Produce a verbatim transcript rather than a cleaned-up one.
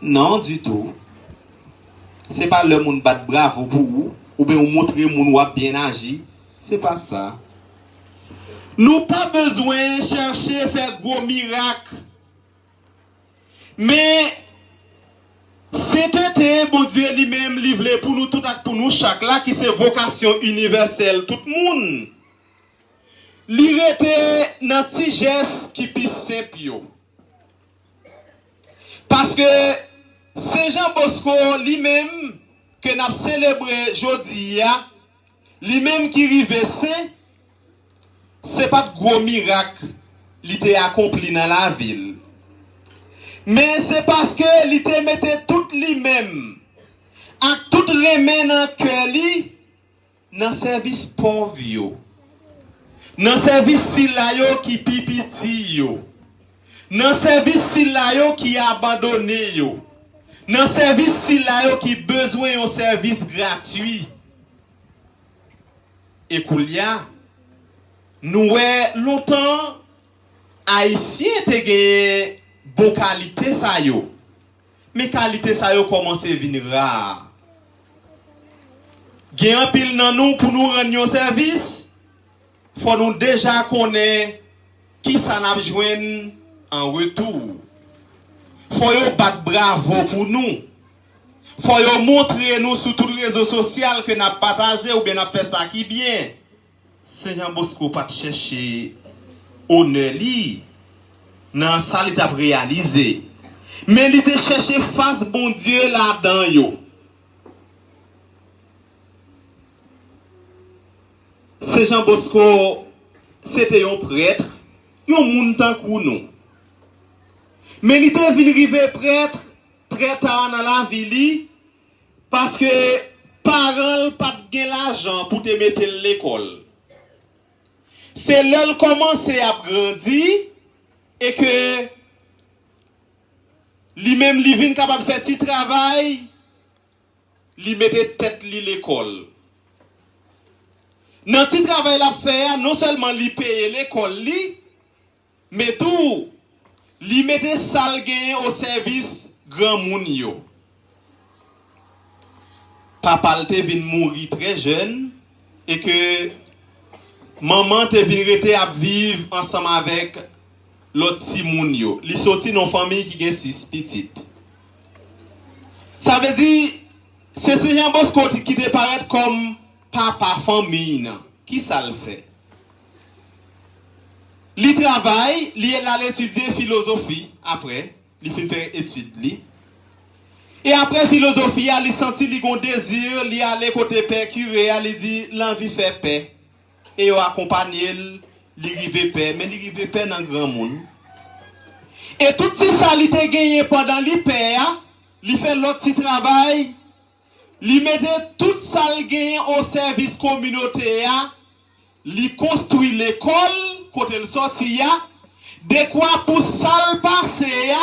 Non, ditou. Se pa lè moun bat bravo pou ou, oubyen ou montre moun w ap byen aji. Se pa sa. Nou pa bezwen chèche fè gwo mirak. Men, sentete Bondye li menm, li vle pou nou tout ak pou nou chak la, ki se vokasyon inivèsèl tout moun, li rete nan ti jès ki pi senp yo. Paske Sen Jan Bosko, li menm, ke n ap selebre jodi a, li menm ki rive sen, se pa t gwo mirak li te akonpli nan lavi l. Men se paske li te mete tout li menm ak tout renmen nan kè li nan sèvis pòv yo, nan sèvis sila yo ki pi piti yo, nan sèvis sila yo ki abandone yo, nan sèvis sila yo ki bezwen yon sèvis gratwi. E koulye a, nou wè lontan Ayisyen te genyen bon kalite sa yo. Men kalite sa yo kòmanse vin ra. Gen anpil nan nou, pou nou rann yon sèvis, fò nou deja konnen kisa n ap jwenn an retou. Fò yo bat bravo pou nou. Fò yo montre nou sou tout rezo sosyal ke n ap pataje oubyen n ap fè sa ki byen. Sen Jan Bosko pa t chèche onè li nan sa li t ap reyalize, men li te chèche fas Bondye ladan yo. Sen Jan Bosko se te yon prèt, yon moun tankou nou. Men li te vin rive prèt trè ta nan lavi li, paske paran l pa t gen lajan pou te mete l lekòl. Se lè l kòmanse ap grandi e ke li menm li vin kapab fè ti travay, li mete tèt li lekòl. Nan ti travay l ap fè a, non sèlman li peye lekòl li, men tou, li mete sa l genyen o sèvis granmoun yo. Papa l te vin mouri trè jèn e ke manman te vin rete ap viv ansanm avèk lòt timoun yo. Li soti nan yon fanmi ki gen sis pitit. Sa vle di, se Sen Jan Bosko ki te parèt kòm papa fanmiy nan. Kisa l fè? Li travay, li al etidye filozofi apre, li fin fè etid li. E apre filozofi a, li santi li gon dezi, li ale kote pè kire a, li di l anvi fè pè. E yo akonpanye l, li rive pè, men li rive pè nan granmoun. E tout ti sa li te genyen pandan li pè a, li fè lòt ti travay, li mete tout sa l genyen o sèvis kominote a, li konstwi lekòl kote l sòti a, dekwa pou sa l pase a,